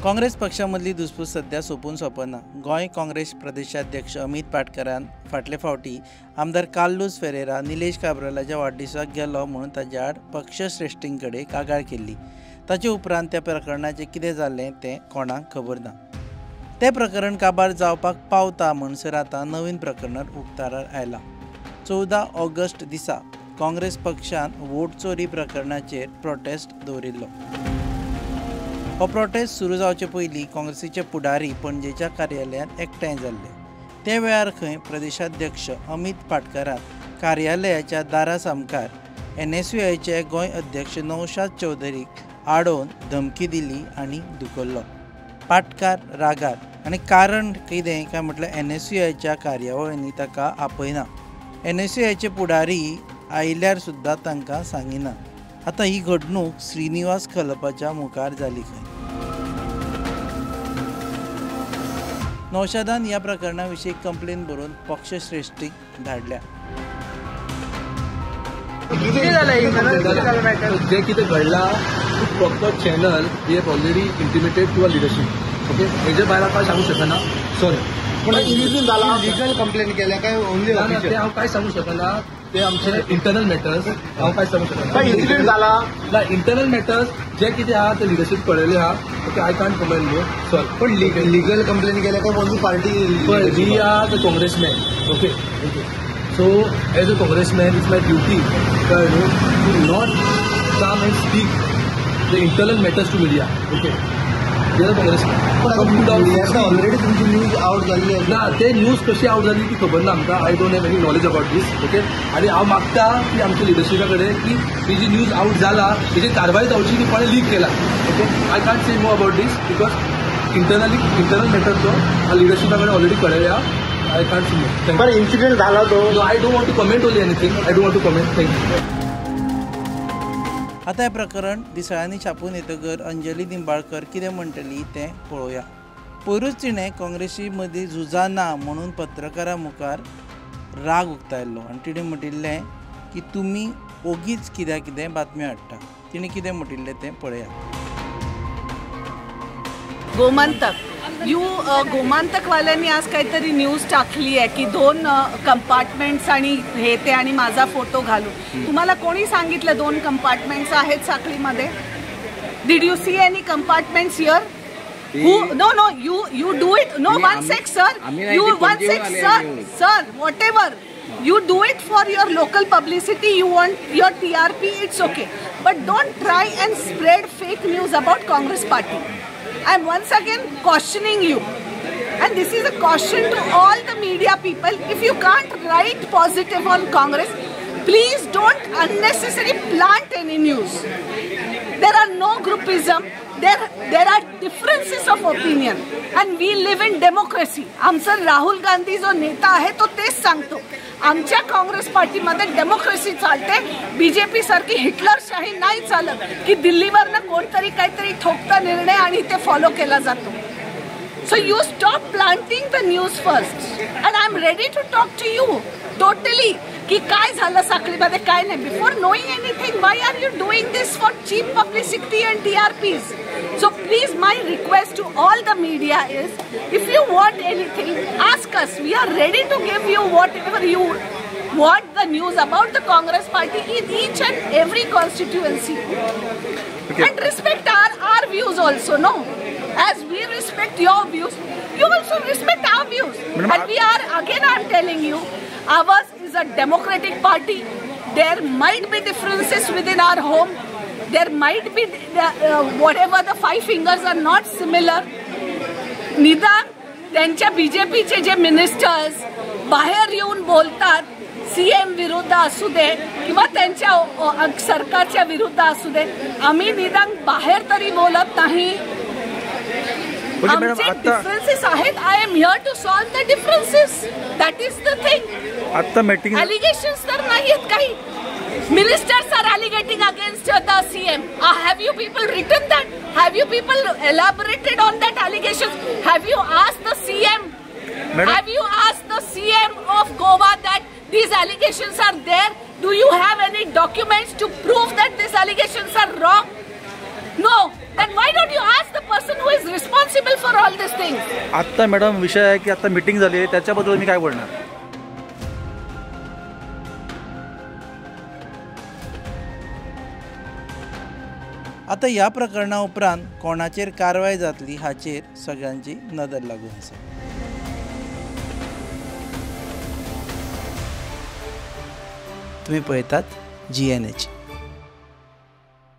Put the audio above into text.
काँग्रेस पक्षा मदली दुस्पूस सध्या सोंपून सोंपना. गोंय काँग्रेस प्रदेशाध्यक्ष अमित पाटकरान फाटले फावटी आमदार कार्लुस फेरेरा निलेश काब्रालाच्या वाडदिसाक गेलो म्हणून ताच्या आड पक्षश्रेश्ठीं कडेन कागाळ केल्ली. ताचे उपरांत त्या प्रकरणाचें कितें जालें तें कोणाक खबर ना. तें प्रकरण काबार जावपाक पावता म्हणसर आतां नवीन प्रकरण उक्ताडार आयलां. 14 ऑगस्ट दिसा काँग्रेस पक्षान वोट चोरी प्रकरणाचेर प्रोटेस्ट दवरिल्लो. हो प्रोटेस्ट सुरू जावचे पयलीं काँग्रेसीचे पुढारी पणजेच्या कार्यालयांत एकठांय जाल्ले. ते वेळार खंय प्रदेशाध्यक्ष अमित पाटकरान कार्यालयाच्या दारा सामकार एनएसयूआयचे गोंय अध्यक्ष नौशाद चौधरीक आडोवन धमकी दिली आनी धुकल्लो. पाटकार रागार आनी कारण कितें काय म्हटल्यार एनएसयूआयच्या कार्यावळींनी ताका आपयना. एनएसयूआयचे पुढारी आयल्यार सुद्दां तांकां सांगिना. आतां ही घडणूक श्रीनिवास खलपाच्या मुखार जाली खंय. नौशादान ह्या प्रकरणा विशीं कंप्लेन बरोवन पक्षश्रेश्ठीक धाडल्या. जे कितें घडलां proper channel we have already intimated to our leadership. Okay, हेजे भायर हांव कांय सांगूंक शकना, सॉरी. पूण लिगल कंप्लेन केल्या काय ओनली ते हांव कांय सांगूंक शकना, ते आमचे इंटरनल मॅटर्स, हांव कांय सांगूंक शकना. इन्सिडंट जाला ना, इंटरनल मॅटर्स जे कितें आहा ते लिडरशीप कळयलें आहा. Okay, I can't comment more, sorry. पण लिगल कंप्लेन केल्या काय only party? We are the congressman. Okay okay, so as a congressman it's my duty कळ्ळें न्हू to not come and speak the internal matters to media. Okay, we are congressman. Already तुमची news out जाल्ली ना, ते news कशी out जाली ती खबर ना आमकां. I don't have any knowledge about this. Okay, आनी हांव मागता की आमच्या लिडरशिपा कडेन की ही जी न्यूज आउट जाला तेजी कारवाय जावची की कोणें लीक केला. Okay, I can't say more about this because internal matter तो हांव लिडरशिपा कडेन ऑलरेडी कळयल्या. I can't say more. पण इन्सिडंट जाला तो I don't want to comment only anything. I don't want to comment. Thank you. आतां हें प्रकरण दिसाळ्यांनी छापून येतकर अंजली निंबाळकर कितें म्हणटली तें पळोवया. पयरूच तिणें काँग्रेसी मदीं झुजां ना म्हणून पत्रकारां मुखार राग उक्तायल्लो आनी तिणें म्हणिल्लें की तुमी ओगीच कित्याक कितें बातम्यो हाडटा. तिणें कितें म्हणिल्लें तें पळया. गोमंतक you गोमांतकवाल्यांनी आज काहीतरी न्यूज टाकली आहे की 2 कंपार्टमेंट्स आणि हे ते आणि माझा फोटो घालून. तुम्हाला कोणी सांगितलं 2 कंपार्टमेंट्स आहेत साखळीमध्ये? Did you see any compartments here? Who? No no, you you do it. No, one sec sir, you one sec sir, sir whatever you do it for your local publicity, you want your TRP, it's okay, but don't try and spread fake news about Congress party. I am once again cautioning you, and this is a caution to all the media people. If you can't write positive on Congress, please don't unnecessarily plant any news. There are no groupism, there are differences of opinion, and we live in democracy. आमचा राहुल गांधी जो नेता आहे तो तेच सांगतो, आमच्या काँग्रेस पार्टीमध्ये democracy चालते. बीजेपी सारखी हिटलरशाही नाही चालत की दिल्लीवरनं कोणतरी काहीतरी ठोकता निर्णय आणि ते फॉलो केला जातो. So you stop planting the news first, and I am ready to talk to you totally की काय झालं साखळीमध्ये काय नाही. Before knowing anything why are you doing this for cheap publicity and TRPs? So please, my request to all the media is, if you want anything, ask us. We are ready to give you whatever you want the news about the Congress party in each and every constituency. Okay. And respect our views also, no? As we respect your views, you also respect our views. Madam, and we are, again I am telling you, ours is a democratic party. There might be differences within our home. There might be whatever the 5 fingers are not similar. निदान त्यांच्या बीजेपीचे जे ministers बाहेर येऊन बोलतात, CM विरुद्ध असू दे किंवा त्यांच्या सरकारच्या विरुद्ध असू दे, आम्ही निदान बाहेर तरी बोलत नाही. आमचे डिफरन्सेस आहेत. I am here to solve the differences. That is the thing. आता मीटिंग एलिगेशन्स तर नाही आहेत काही. Ministers are allegating against the CM. Have you people written that? Have you people elaborated on that allegations? Have you asked the CM? Madam, have you asked the CM of Goa that these allegations are there? Do you have any documents to prove that these allegations are wrong? No. Then why don't you ask the person who is responsible? all this things. आत्ता madam विषय आहे की आता meeting झाली आहे, त्याच्याबद्दल मी काय बोलणार. आतां ह्या प्रकरणा उपरांत कोणाचेर कारवाय जातली हाचेर सगळ्यांची नदर लागून आसा. तुमी पळयतात GNH.